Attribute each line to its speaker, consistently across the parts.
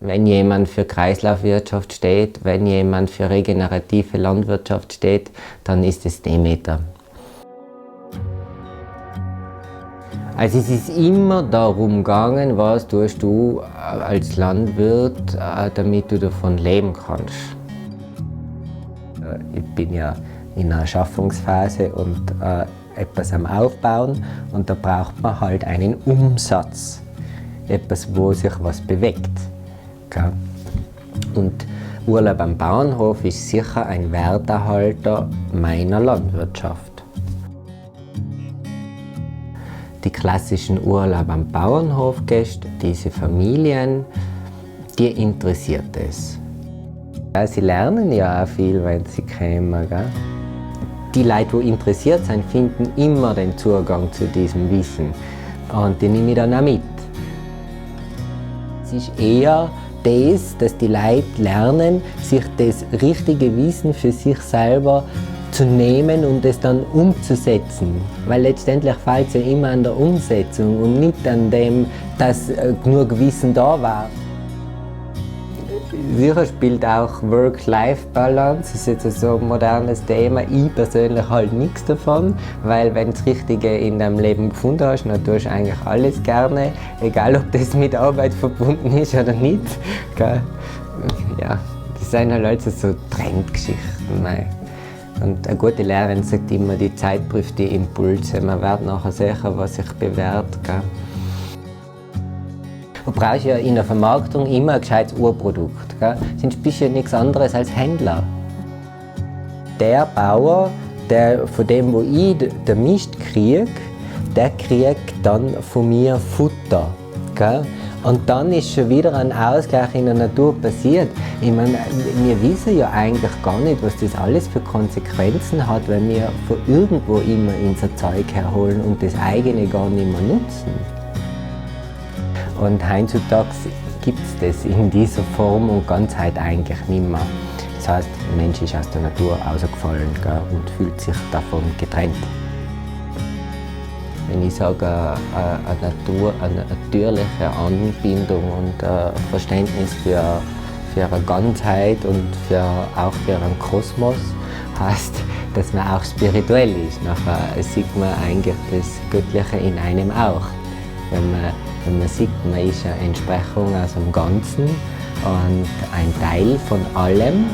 Speaker 1: Wenn jemand für Kreislaufwirtschaft steht, wenn jemand für regenerative Landwirtschaft steht, dann ist es Demeter. Also es ist immer darum gegangen, was tust du als Landwirt, damit du davon leben kannst. Ich bin ja in einer Schaffungsphase und etwas am Aufbauen und da braucht man halt einen Umsatz, etwas, wo sich was bewegt. Gell? Und Urlaub am Bauernhof ist sicher ein Werterhalter meiner Landwirtschaft. Die klassischen Urlaub am Bauernhofgäste, diese Familien, die interessiert es. Ja, sie lernen ja auch viel, wenn sie kommen. Gell? Die Leute, die interessiert sind, finden immer den Zugang zu diesem Wissen. Und die nehme ich dann auch mit. Es ist eher das, dass die Leute lernen, sich das richtige Wissen für sich selber zu nehmen und es dann umzusetzen. Weil letztendlich fällt es ja immer an der Umsetzung und nicht an dem, dass genug Wissen da war. Sicher spielt auch Work-Life-Balance, das ist jetzt so ein modernes Thema. Ich persönlich halte nichts davon, weil wenn du das Richtige in deinem Leben gefunden hast, dann tust du eigentlich alles gerne, egal ob das mit Arbeit verbunden ist oder nicht. Gell? Ja, das sind halt also so Trendgeschichten. Mei. Und eine gute Lehrerin sagt immer, die Zeit prüft die Impulse. Man wird nachher sehen, was sich bewährt. Gell? Du brauchst ja in der Vermarktung immer ein gescheites Urprodukt. Gell? Sonst bist du ja nichts anderes als Händler. Der Bauer, der, von dem, wo ich den Mist kriege, der kriegt dann von mir Futter. Gell? Und dann ist schon wieder ein Ausgleich in der Natur passiert. Ich meine, wir wissen ja eigentlich gar nicht, was das alles für Konsequenzen hat, wenn wir von irgendwo immer unser Zeug herholen und das eigene gar nicht mehr nutzen. Und heutzutage gibt es das in dieser Form und Ganzheit eigentlich nicht mehr. Das heißt, der Mensch ist aus der Natur rausgefallen, gell, und fühlt sich davon getrennt. Wenn ich sage, eine natürliche Anbindung und ein Verständnis für eine Ganzheit und auch für einen Kosmos, heißt, dass man auch spirituell ist. Nachher sieht man eigentlich das Göttliche in einem auch. Wenn man sieht, man ist eine Entsprechung aus dem Ganzen und ein Teil von allem,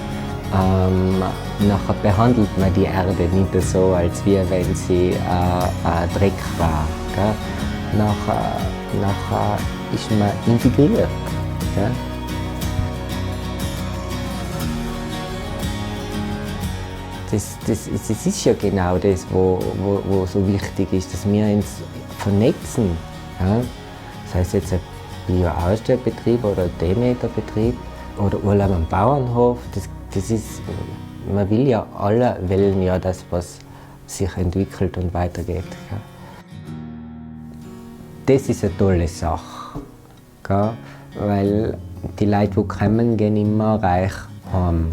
Speaker 1: nachher behandelt man die Erde nicht so, als wie wenn sie Dreck war. Gell? Nachher ist man integriert. Gell? Das ist ja genau das, wo so wichtig ist, dass wir uns vernetzen. Ja? Das heißt jetzt ein Bio-Ausstellbetrieb oder ein Demeter-Betrieb oder Urlaub am Bauernhof, das ist, man will ja, alle wollen ja das, was sich entwickelt und weitergeht. Gell? Das ist eine tolle Sache, gell? Weil die Leute, die kommen, gehen immer reich heim.